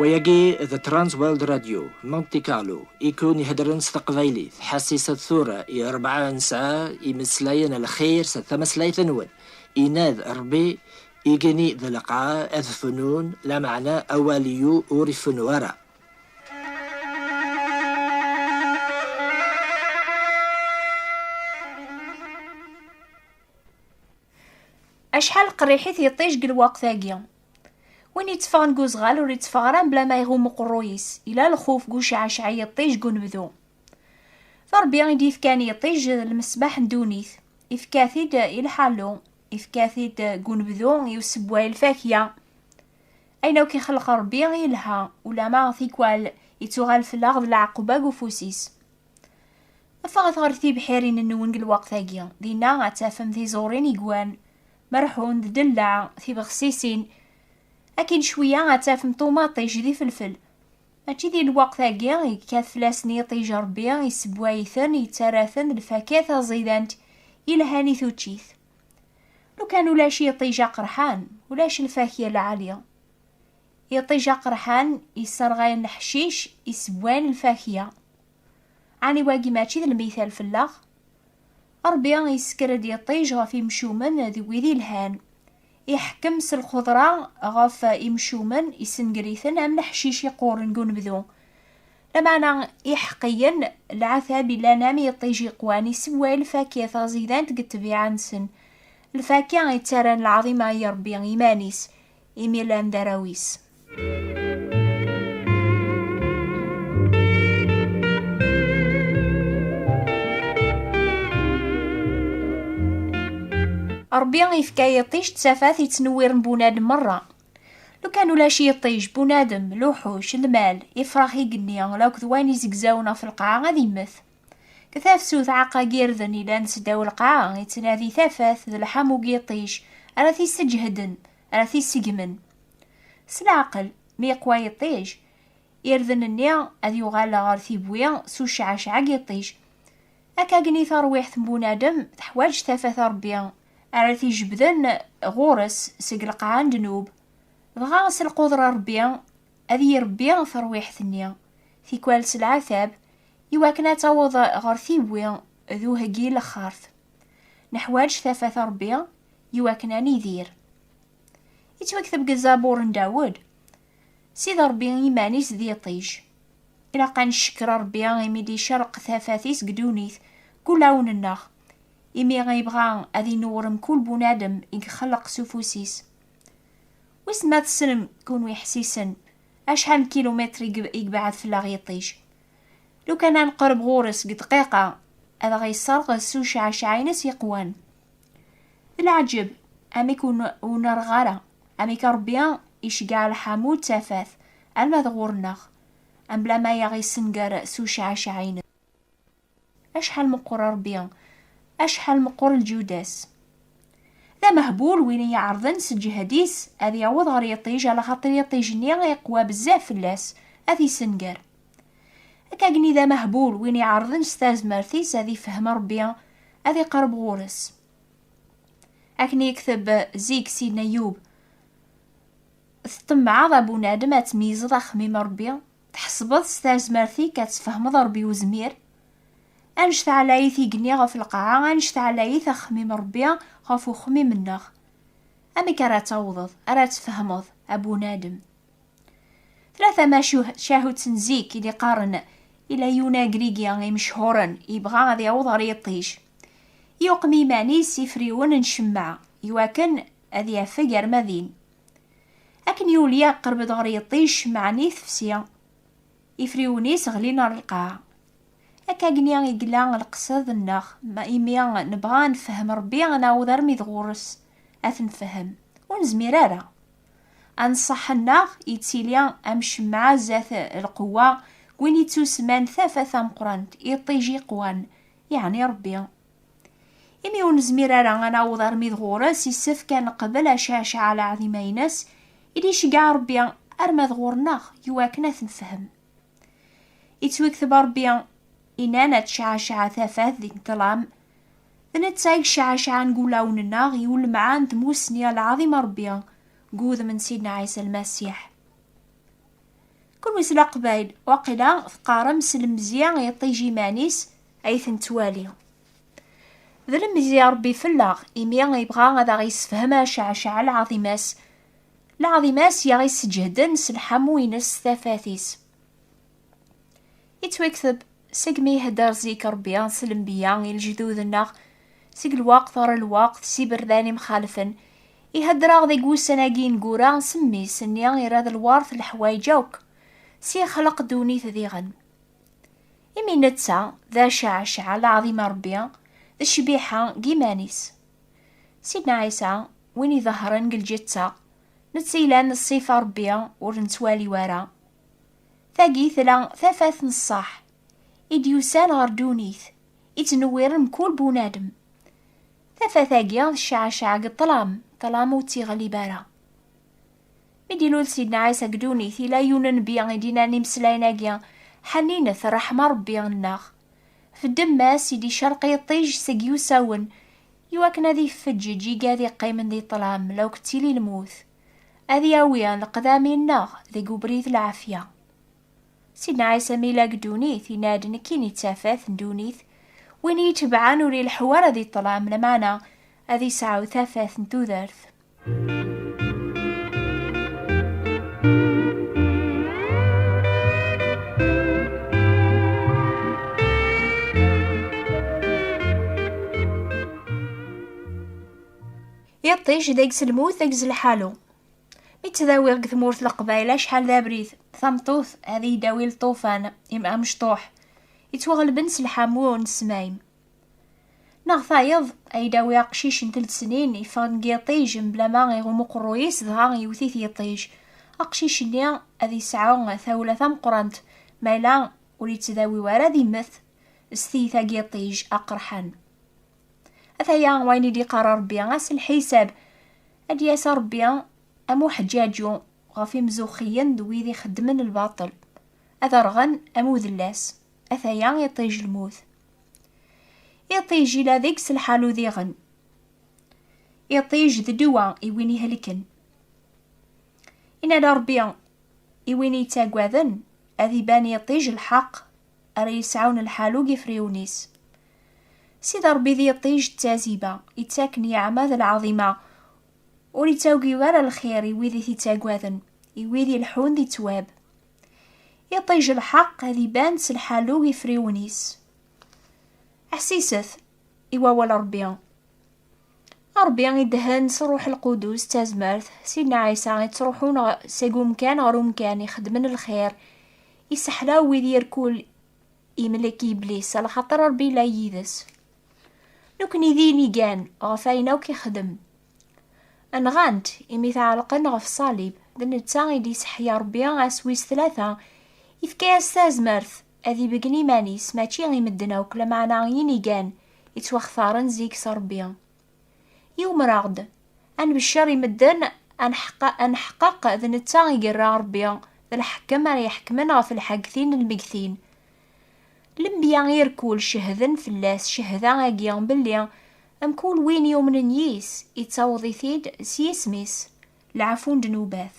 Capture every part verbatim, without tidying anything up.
Wayagi d Trans World Radio, Monte Carlo, i kun iheddren s teqbaylit, ḥassisat tura i rebɛa n ssaɛa imeslayen n lxir s tmeslayt-nwen, inad Rebbi, igenni d lqaɛa ad fnun, lameɛna awal-iw ur ifennu ara. Acḥal qerriḥit yiṭij deg lweqt-agi! Win yetteffɣen deg uzɣal ur yetteffeɣ ara mebla ma iɣumm uqerruy-is, ila lxuf deg ucɛacɛa n yiṭij deg unebdu. D Ṛebbi i d-yefkan yiṭij d lmesbaḥ n ddunit, ifka-t-id i lḥalu, ifka-t-id deg unebdu i usewway lfakya. Ayen akk ixelleq Ṛebbi yelha, ulama tikwal yettuɣal fell-aɣ d leɛquba deg ufus-is. Ffɣet ɣer tibḥirin-nwen deg lweqt-agi, dinna ad tafem tiẓurin igwan, merḥun d ddellaɛ, tibexsisin. Akin cwiya ad tafem ṭumaṭic d ifelfel. Mačči di lweqt-agi i yekkat fell-asen yiṭij Ṛebbi, yessewway-iten, yettarra-ten d lfakya taẓidant yelhan i tuččit. Lukan ulac yiṭij aqerḥan, ulac lfakya lɛali. Iṭij aqerḥan yesserɣayen leḥcic, yessewwayen lfakya. Ɛni wagi mačči d lmital fell-aɣ? Ṛebbi yessker-d iṭij ɣef imcumen d wid ilhan. Iḥekkem s lxeḍra ɣef imcumen, issenger-iten am leḥcic iqquren deg unebdu. Lameɛna iḥeqqiyen, leɛtab illan am yiṭij iqwan, isewway lfakya taẓidant deg ṭṭbiɛa-nsen. Lfakya yettarran lɛaḍima i Ṛebbi iman-is, imi llan d arraw-is. Ṛebbi yefka yiṭij d tafat yettnewwiren bunadem merra. Lukan ulac yiṭij, bunadem, luḥuc, lmal, ifrax igenni, lakk d wayen izegzawen ɣef lqaɛa ad immet. Deg tafsut, aɛeqqa n yirden yellan seddaw lqaɛa, yettnadi tafat d lḥamu n yiṭij ara t-isseǧhden, ara t-isseggmen. S leɛqel, mi yeqwa yiṭij, irden-nni ad yuɣal ɣer tibwi s ucɛacɛa n yiṭij. Akkagni tarwiḥt n bunadem teḥwaǧ tafat n Ṛebbi ara t-ijebden ɣur-s seg lqaɛa n ddnub. Dɣa s lqudra n Ṛebbi ad irebbi tarwiḥt-nni, tikwal s leɛtab, iwakken ad taweḍ ɣer tibwi d uheggi n lxert. Neḥwaǧ tafat n Ṛebbi iwakken ad nidir. Yettwakteb deg Zabur n Dawed: Sidi Ṛebbi iman-is d yiṭij. Ilaq ad neccer Ṛebbi imi d-icerreq tafat-is deg ddunit, deg wulawen-nneɣ, imi yebɣa ad inewwer mkul bunadem i ixelleq s ufus-is. Wissen ma tessnem, kunwi ḥessisen, acḥal n kilumitr i yeb-, i yebɛed fell-aɣ yiṭij? Lukan ad nqerreb ɣur-s deg dqiqa, ad aɣ-yesserɣ s ucɛacɛa-ines yeqwan. D leɛǧeb, amek ur n-, ur nerɣ ara, amek Ṛebbi iceggeɛ lḥamu d tafat, alma d ɣur-neɣ, mebla ma yaɣ-issenger s ucɛacɛa-ines. Acḥal meqqer Ṛebbi, acḥal meqqer lǧud-as. D amehbul win i iɛerḍen s lǧehd-is ad yaweḍ ɣer yiṭij, ala xaṭer yiṭij-nni iqwa bezzaf fell-as, ad t-issenger. Akkagni d amehbul win iɛerḍen s tazmert-is ad ifhem Ṛebbi, ad iqerreb ɣur-s. Akken yekteb zik Sidna Yub: Tṭemmɛeḍ a bunadem ad tmeyyzeḍ axemmim n Ṛebbi? Tḥesbeḍ s tazmert-ik ad tfehmeḍ Ṛebbi uzmir? Annect ɛlayit igenni ɣef lqaɛa, annect ɛlayit axemmim n Ṛebbi ɣef uxemmim-nneɣ. Amek ara tawḍeḍ, ara tfehmeḍ, a bunadem? Tella tamacahu-, tcahut n zik i d-iqqaren: ila yiwen agrigi imechuren yebɣa ad yaweḍ ɣer yiṭij. Yuqem iman-is ifriwen n cemma, iwakken ad yafeg arma din. Akken yuli iqerreb-d ɣer yiṭij, ccemɛa-nni tefsi, ifriwen-is ɣlin ɣer lqaɛa. Akkagni i yella leqsed-nneɣ, ma imi nebɣa ad nefhem Ṛebbi, ad naweḍ armi d ɣur-s, ad t-nefhem. Ur nezmir ara. Anṣaḥ-nneɣ yettili am cemɛa zdat lqewwa, win yettusemman tafat tameqqrant, iṭij iqwan, yeɛni Ṛebbi. Imi ur nezmir ara ad naweḍ armi d ɣur-s, yessefk ad neqbel acɛacɛa lɛaḍima-ines i d-iceggeɛ Ṛebbi arma d ɣur-neɣ, iwakken ad t-nefhem. Yettwakteb Ṛebbi, inna-d: "Cɛacɛa tafat deg ṭṭlam." D netta i yecɛacɛan deg wulawen-nneɣ i ulemɛan d tmussni lɛaḍima n Ṛebbi deg wudem n Sidna Ɛisa Lmasiḥ. Kunwi s leqbayl, waqila teqqarem s lemzeyya i iṭij iman-is ay ten-twali. D lemzeyya Ṛebbi fell-aɣ, imi yebɣa ad aɣ-yessefhem aceɛceɛ lɛaḍima-s, lɛaḍima-s i aɣ-isseǧhden s lḥamu-ines s tafat-is. Yettwakteb segmi ihedder zik Ṛebbi s lenbiya i lejdud-nneɣ, seg lweqt ɣer lweqt, s iberdan imxalfen, ihedder-aɣ deg wussan-agi ineggura s mmi-s-nni irad lwert leḥwayeǧ akk, s yexleq ddunit diɣen. Imi netta d aceɛceɛ lɛaḍima Ṛebbi, d ccbiḥa n yiman-is. Sidna Ɛisa, win iḍehren deg lǧetta, netta ilan ṣṣifa Ṛebbi ur nettwali wara. Tagi tella tafat n ṣṣeḥ, i d-yusan ɣer ddunit, i ttnewwiren mkul bunadem. Tafat-agi tecceɛceɛ deg ṭṭlam, ṭṭlam ur tt-iɣlib ara. Mi d-ilul Sidna Ɛisa deg ddunit, yella yiwen nnbi i d-yennan imeslayen-agi: "Ḥenninet, ṛṛeḥma Ṛebbi-nneɣ." F ddemma-s i d-icerq yiṭij seg yusawen, iwakken ad ifeǧǧeǧ igad iqqimen di ṭṭlam, lawk d tili lmut. Ad yawi leqdam-nneɣ deg ubrid n lɛafya. Sidna Ɛisa mi yella deg ddunit, yenna-d: "Nekkini d tafat n ddunit, win i yi-tebɛen ur ileḥḥu ara di ṭṭlam, lameɛna ad yesɛu tafat n tudert." Iṭij deg-s lmut, deg-s lḥalu. Mi ttdawiɣ deg tmurt n Leqbayel acḥal d abrid, tameṭṭut ad iyi-d-tawi lṭufan, im-, amecṭuḥ, yettwaɣelben s lḥamu n ssmayen. Neɣ tayeḍ, ad iyi-d-tawi aqcic n telt snin, yeffeɣ-d deg yiṭij, mebla ma iɣum uqerruy-is, dɣa yewwet-it yiṭij. Aqcic-nni ad yesɛu tawla tameqqrant, ma yella ur yettdawi wara ad yemmet s tiyita n yiṭij aqerḥan. Ataya wayen i d-iqqar Ṛebbi, ass n lḥisab, ad d-yas Ṛebbi am uḥeǧǧaǧu ɣef imzuxxiyen d wid ixeddmen lbaṭel, ad rɣen am udellas. Ataya iṭij lmut. Iṭij ila deg-s lḥalu diɣen. Iṭij d ddwa i win ihelken. Yenna-d Ṛebbi i win yettaggaden, ad iban yiṭij lḥeqq, ara yesɛun lḥalu deg ifriwen-is. Sidi Ṛebbi d yiṭij d taziba, ittak nniɛma d lɛaḍima, ur ittagi ara lxir i wid i t-ittaggaden, i wid ileḥḥun di ttwab. Iṭij lḥeqq ad iban s lḥalu deg ifriwen-is. Ḥsiset i wawal Ṛebbi. Ṛebbi idehhen s Ṛṛuḥ Lqudus d tazmert, Sidna Ɛisa ittruḥun ɣ-, seg umkan ɣer umkan, ixeddmen lxir, iseḥlaw wid irkul imlek Iblis, alaxaṭer Ṛebbi yella yid-s. Nekni d inigan ɣef ayen akk ixdem. Nɣan-t imi t-ɛelqen ɣef ṣṣalib, d netta i d-iseḥya Ṛebbi ass wis tlata, ifka-yas tazmert ad ibeggen iman-is, mačči i medden akk, lameɛna i inigan ittwaxtaren zik s Ṛebbi. Yumer-aɣ-d ad nbeccer i medden, ad nḥeqq-, ad nḥeqqeq d netta i yerra Ṛebbi d lḥekkem ara iḥekmen ɣef lḥagtin n lmegtin. Lenbiya irkul cehden fell-as cehda-agi belli mkul win yumnen yis, ittaweḍ-it-id s yisem-is, lɛafu n ddnubat.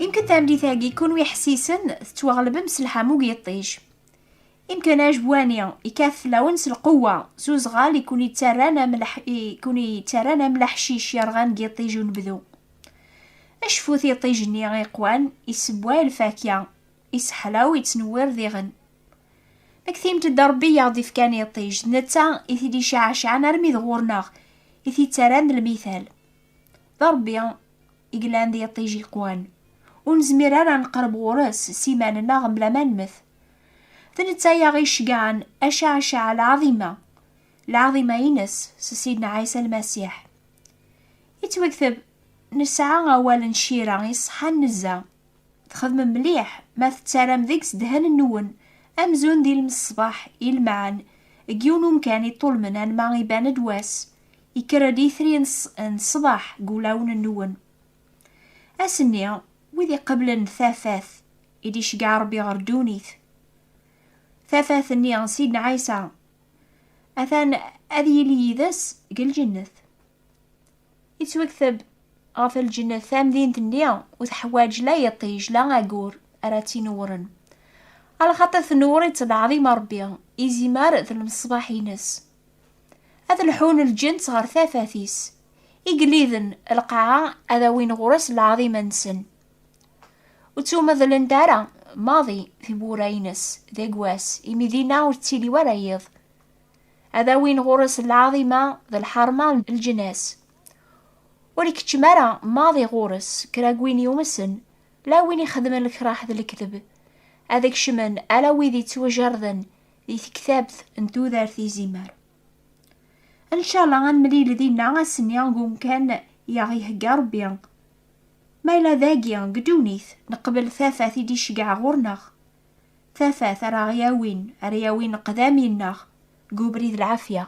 Imken tameddit-agi, kunwi ḥessisen, tettwaɣelbem s lḥamu n yiṭij. Imken ajbwani ikkat fell-awen s lqewwa, s uzɣal i ken-ittarran am leḥ-, i ken-ittarran am leḥcic yerɣan deg yiṭij unebdu. Acfut iṭij-nni iqwan, issewway lfakya, isseḥlaw, ittnewwir diɣen. Mektimt-d Ṛebbi i aɣ-d-ifkan iṭij, d netta i t-id-iceɛceɛen armi d ɣur-neɣ, i t-ittarran d lmital. D Ṛebbi i yellan d yiṭij iqwan. Ur nezmir ara ad neqreb ɣur-s s iman-nneɣ mebla ma nemmet. D netta i aɣ-iceggɛen aceɛceɛ lɛaḍima, lɛaḍima-ines s Sidna Ɛisa Lmasiḥ. Ittwekteb: "Nesɛa awal n Cira iṣeḥḥan nezzeh." Txedmem mliḥ ma tettarram deg-s ddhen-nwen, amzun d ilem ṣṣbeḥ ilemmɛen, deg yiwen umkan iṭulmen alma iban-d wass, ikker-d itri n ṣ-, n ṣṣbeḥ deg wulawen-nwen. Ass-nni, wid iqeblen tafat i d-iceggeɛ Ṛebbi ɣer ddunit, tafat-nni n Sidna Ɛisa, atan ad yili yid-s deg lǧennet. Yettwakteb ɣef lǧennet tamdint-nni ur teḥwaǧ la iṭij la agur ara tt-inewwren, alaxaṭer tnewwer-itt lɛaḍima Ṛebbi, izimer d lmeṣbaḥ-ines. Ad lḥun lǧens ɣer tafat-is. Igelliden lqaɛa ad awin ɣur-s lɛaḍima-nsen. Ur ttumeḍlent ara maḍi tiwwura-ines deg wass, imi dinna ur tettili wara yiḍ. Ad awin ɣur-s lɛaḍima d lḥerma n leǧnas. Ur ikeččem ara maḍi ɣur-s kra n win yumsen, la win ixedmen lekraḥ d lekdeb. Ad kecmen ala wid yettwajerden di tektabt n tudert izimer. Ncallah ad nemlil dinna ass-nni deg umkan i aɣ-ihegga Ṛebbi. Ma yella dagi deg ddunit neqbel tafat i d-iceggeɛ ɣur-neɣ, tafat ara ɣ-yawin, ara yawin aqdam-nneɣ deg ubrid n lɛafya.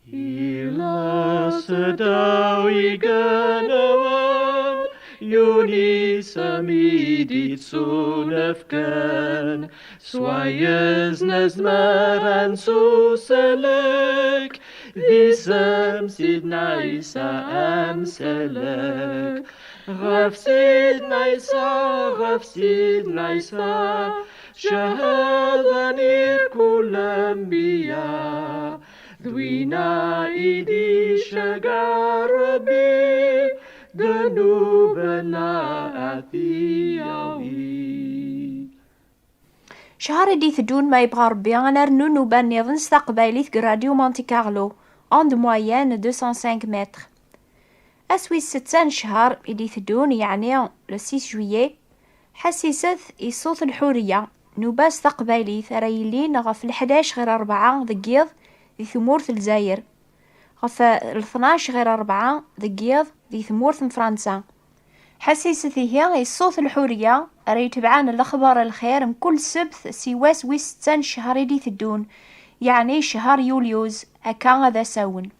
Ilas daw iganawan, Yunis am i d-ittunefkan, s wayes nezmer ad nsuselek, d isem Sidna Ɛisa amselek. Ɣef Sidna Ɛisa, ɣef Sidna Ɛisa, cehhaden irkul anbiya, d winna i d-iceggeɛ Ṛebbi, ddnub-nneɣ ad t-yawi. Cchar i d-iteddun, ma yebɣa Ṛebbi, ad nernu nnuba nniḍen s taqbaylit deg Radio Monte Carlo, onde moyenne deux cent cinq mètres. Ass wis setta n cchar i d-iteddun, yeɛni le six juillet, ḥassiset i Ṣṣut Lḥuriya, nnuba s taqbaylit ara yilin ɣef leḥdac ɣir ṛebɛa deg yiḍ di tmurt n Lezzayer, ɣef leṭnac ɣir ṛebɛa deg yiḍ di tmurt n Fransa. Ḥassiset ihi i Ṣṣut Lḥuriya ara itebɛen lexbar n lxir mkul ssebt si wass wis setta n cchar i d-iteddun, yeɛni cchar yulyuz, akka ad as-awen.